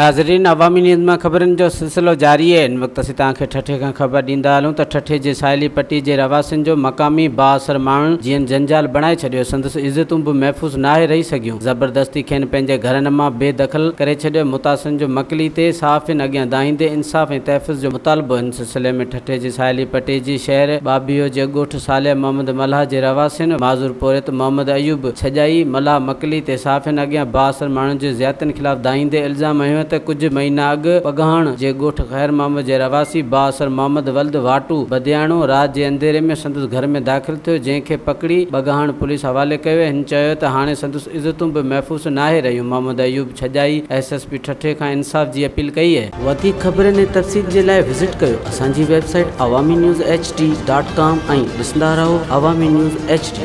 ناظرين عوامي نيوز مان خبرن جو سلسلو جاري آهي هن وقت اسين توهان کي ٺٽي کان خبر ڏيندا هلون ته ٺٽي جي ساحلي پٽي جي رهواسين جو مقامي بااثر ماڻهن جيئن جنجال بڻائي ڇڏيو سندس عزتون به محفوظ ناهي رهي سگهيون زبردستي کين پنهنجي گهرن مان بي دخل ڪري ڇڏيو متاثرن جو مڪلي تي صحافين اڳيان دانهيندي انصاف ۽ تحفظ جو مطالبو هن سلسلي ۾ ٺٽي جي ساحلي پٽي جي شهر ٻاٻيهو جي ڳوٺ صالح محمد ملاح جي رهواسين معذور پورهيت محمد ايوب ڇڄائي ملاح مڪلي تي صحافين اڳيان بااثر ماڻهن جي زيادتين خلاف دانهيندي الزام هنيو ته ڪجهه مهينا اڳ پگهاڻ جي ڳوٺ خير محمد جي رهواسي بااثر محمد ولد واٽو بدياڻو رات جي انڌيري ۾ سندس گهر ۾ داخل ٿيو جنهن کي پڪڙي ٻگهاڻ پوليس حوالي ڪيو هن چيو ته هاڻي سندس عزتون به محفوظ ناهي رهيون Muhammad Ayub Chhajai S S P Thatta کان انصاف جي اپيل ڪئي. وڌيڪ خبرن ۽ تفصيل جي لاء وزٽ ڪيو اسان جي website Awami news H D dot com ۽ ڏسندا رهو عوامي نيوز ايڇ ڊي.